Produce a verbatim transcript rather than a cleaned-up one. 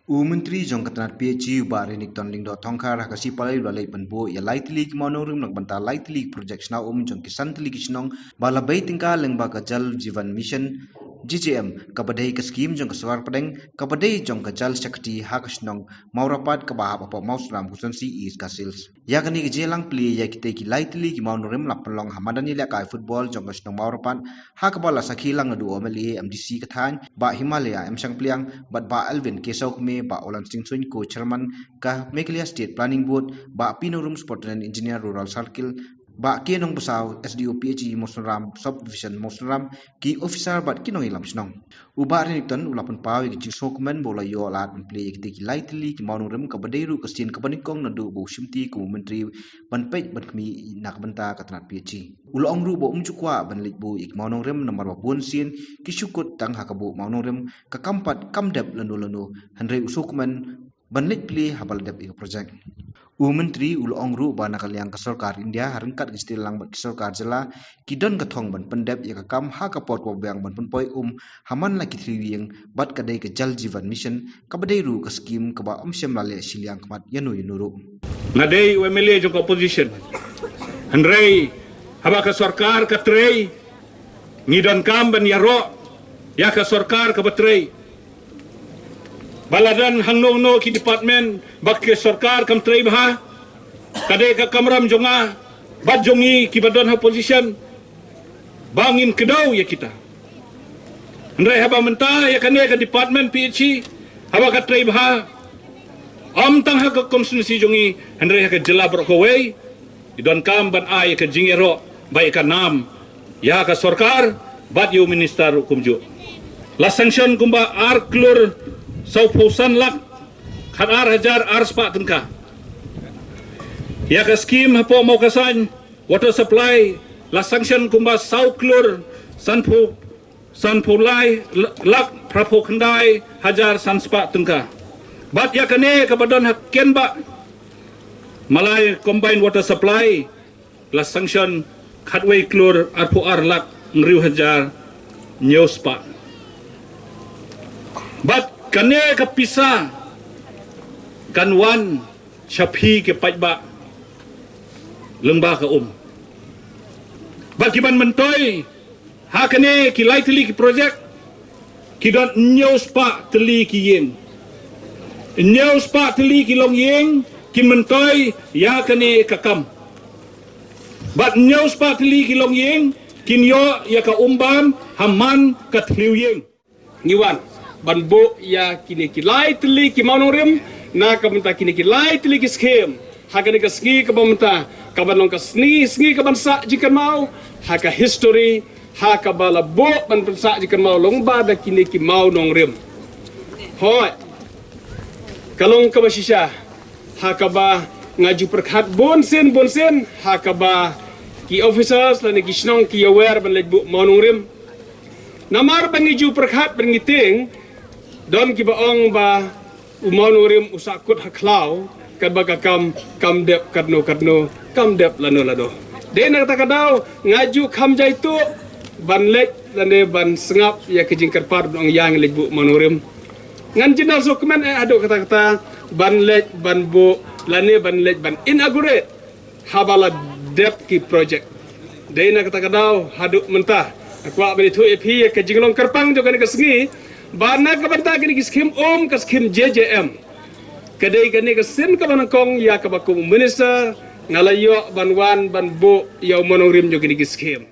U Myntri jong ka tnat P H E u Bah Renikton Lyngdoh Thongkhar ha ka sngi Palei u la leit ban buh ïa lai tylli ki mawnongrim na ka bynta lai tylli ki projek shna um jong ki san tylli ki shnong ba la bei tyngka lyngba ka Jal Jeevan Mission, J J M, kaba dei ka skhim jong ka sorkar pdeng kaba dei jong ka Jal Shakti ha ka shnong Mawrapat kaba hap hapoh Mawsynram, Constituency East Khasi Hills. Ïa kane ka jingïalang plie ïa kitei ki lai tylli ki mawnongrim la pynlong ha madan ïalehkai football jong ka shnong Mawrapat, ha kaba la sakhi lang naduh u M L A, M D C ka thaiñ, Bah Himalaya M Shangpliang, bad Bah Alvin K Sawkmie, Bah Olan Singh Suin, Co-Chairman ka Meghalaya State Planning Board, Bah P Nongrum, Superintendent Engineer Rural Circle, Bah K Nongbasaw, S D O P H E Mawsynram, Sub Division Mawsynram, ki officer bad ki nongïalam shnong. U Bah Renikton u la pynpaw ïa ka jingsngewkmen ba u la ïoh lad ban plie ïa kitei ki lai tylli ki mawnongrim kaba dei ruh ka sien kaba nyngkong naduh ba u shimti kum u Myntri ban peit ban khmih na ka bynta ka tnat P H E. U la ong ruh ba um ju kwah ban leit buh ïa ki mawnongrim namar ba bun sien ki shu kut tang ha ka buh mawnongrim, ka kam pat kam dep lano lano, hynrei u sngewkmen ban leit plie haba la dep ïa ka projek. U Myntri u la ong ruh ba na ka liang ka sorkar India ha ryngkat ka jingïalang bad ki sorkar jylla ki don ka thong ban pyndep ïa ka kam ha ka por kaba biang ban pynpoi um ha man la ki thliew ïing bad ka dei ka Jal Jeevan Mission kaba dei ruh ka skhim kaba ym shym la leh shiliang khmat ïano ïano ruh. Nga dei u M L A jong ka opposition. Hynrei haba ka sorkar ka trei, ngi donkam ban ïaroh ïa ka sorkar kaba trei. Ba la don hangno hangno ki department ba ka sorkar kam trei bha, ka dei ka kamram jong nga bad jong ngi kiba don ha opposition ba ngin kdew ïa kita. Hynrei haba mynta ïa kane ka department P H E, haba ka trei bha, ym tang ha ka constituency jong ngi, hynrei ha ka jylla baroh kawei, ngi donkam ban ai ïa ka jingïaroh bad ïa ka nam ïa ka sorkar bad ïa u minister ruh kumjuh. La sanction kumba ar klur sawphew san lak khatar hajar ar spah tyngka. Ïa ka skhim hapoh Mawkasaiñ water supply la sanction kumba saw klur sanphew, sanphew lai lak phraphew khyndai hajar san spah tyngka. Bad ïa kane kaba don ha Kenbah Malai combined water supply la sanction khatwei klur arphew ar lak hynriew hajar hynñiew spah. Bad kane ka pisa kan wan sha phi ki paidbah lyngba ka um. Bad ki ban myntoi ha kane ki lai tylli ki projek ki don hynñiew spah tylli ki ïing. Hynñiew spah tylli ki longïing kin myntoi ïa kane ka kam. Bad hynñiew spah tylli ki longïing kin ïoh ïa ka umbam ha man ka thliew ïing. Ngi wan ban buh ïa kine ki lai tylli ki mawnongrim na ka bynta kine ki lai tylli ki skhim ha kane ka sngi kaba mynta, kaba long ka sngi, sngi kaban sah jingkynmaw ha ka history, ha kaba la buh ban pynsah jingkynmaw lyngba da kine ki mawnongrim. Hooid, ka long kaba shisha ha kaba nga ju pyrkhat bunsien bunsien ha kaba ki officers lane ki shnong ki ïawer ban leit buh mawnongrim. Namar ba ngi ju pyrkhat ba ngi tieng, don kiba ong ba u mawnongrim u sahkut ha khlaw, katba ka kam kam dep katno katno, kam dep lano lano. Dei na kata ka daw nga ju kham jaituh ban leit lane ban sngap ïa ka jingkyrpad ba ong ïa ngi leit buh mawnongrim. Ngan jin da sngewkmen eh haduh katta katta ban leit ban buh lane ban leit ban inaugurate haba la dep ki projek. Dei na kata ka daw haduh mynta nga kwah ban ïathuh ïa phi ïa ka jinglong kyrpang jong kane ka sngi, ba na ka bynta kine ki skhim um, ka skhim J J M, ka dei kane ka sien kaba nyngkong ïa kaba kum u minister nga la ïoh ban wan ban buh ïa u mawnongrim jong kine ki skhim.